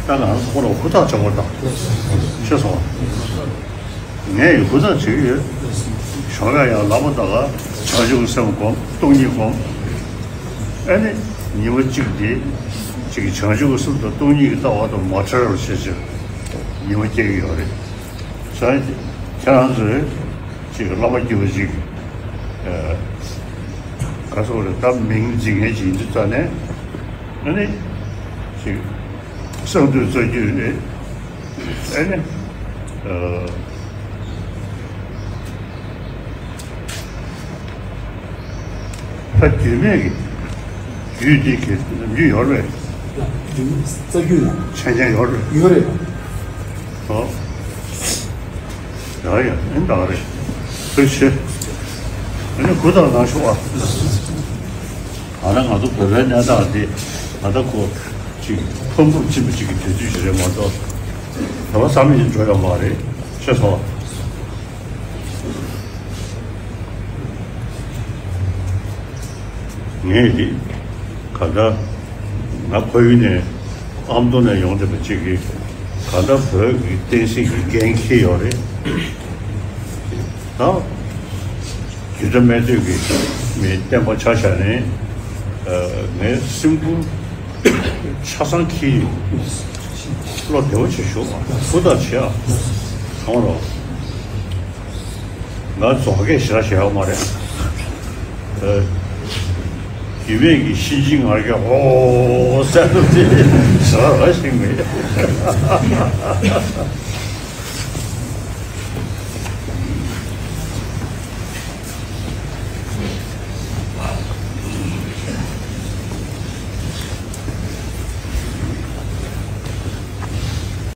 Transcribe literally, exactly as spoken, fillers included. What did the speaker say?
ད་ང་ཚོ་ཁོ་རང་ཧུར་ཐག་བྱེད་དགོས་དང་། ཤེས་སོང་། ངས་ཧུར་ཐག་བྱེད་ཀྱི་ཡོད། ཞོགས་ཀ་ཡང་ལབ་པ་དང་བྱང་ཆུབ་སེམས་སྒོམ། སྟོང་ཉིད་སྒོམ། ཨ་ནི་ཉི་མ་གཅིག་དེ་ཅིག་བྱང་ཆུབ་སེམས་དང་སྟོང་ཉིད་ཀྱི་ལྟ་བ་དང་མ་བྲལ་བར་བྱེད་ཕྱིར་ཉི་མ་སྐྱེལ་གྱི་ཡོད་རེད། ས་ཁྱེད་རང་ཚོས་ཅིག་བླ་མ་སྐྱིད་པ་ཅིག་ག་སོགས་རེད། ད་མིང་འཛིན་མཁན་ཅིག་ཡིན་དུས་ཙ་ནས་ཨ་ནི་ཅིག་གསང་འདུས་རྩ་རྒྱུད་རེད། ཨ་ནི་ཨ། ད་རྒྱུད་སྨད་ཀྱི་རྒྱུད་འདི་གི་ནམ་རྒྱུན་ཡོད་རེད། རྒྱུད་རྩ་རྒྱུད་ལ་མཚན་སྙན་ཡོད་རེད། ཡོད་རེད། ཨོ། ཡ་ཡ། ཨེ་འདྲ་རེད། ཐུགས་རྗེ་ཆེ། ཨ་ནི་གུ་དང་ནང་ཤོག་ཨ། ཨ་ན་ང་ཚོ་བོད་པའི་གནས་སྟངས་འདི་ང་ད་ཁོ་ཅིག་ཕམ་ཕུབ་ཕྱིན་པ་ཅིག་གི་དུས་ཚོད་ཅིག་རེད་མ་གཏོགས། བོད་པ་བསམ་བཞིན་འགྲོ་ཡོད་མ་རེད། ཤེས་སོང་། ངས་འདི་ག་ད་ང་ཕ་ཡུལ་ནས་ཨ་མདོ་ནས་ཡོང་བསྡད་པ་ཅིག་གིས་ག་ད་བོད་ཀྱི་བསྟན་སྲིད་ཀྱི་འགན་འཁྱེར་ཡོད་རེད། ད་རྒྱུད་གྲྭ་སྨད་སྟོད་ཀྱི་མི་བསྟན་པ་ཆ་བཞག་ནས་ངའི་སེམས་ཁུར་ཆ་ཚང་འཁྱེར་ཡོད། བློ་བདེ་བོ་བྱེད་ཤོག་ཧུར་ཐག་བྱེད་ཨ། གང་རོགས། ང་རྫོང་སྐད་ཞེ་དྲག་བཤད་ཡོད་མ་རེད། ཨ། རྒྱུད་སྨད་ཀྱི་གཤིན་རྗེ་ངར་སྐད་ཧོ་ཟེར་དུས་དེ་ཞེ་དྲག་ར་ཞིག་མེད།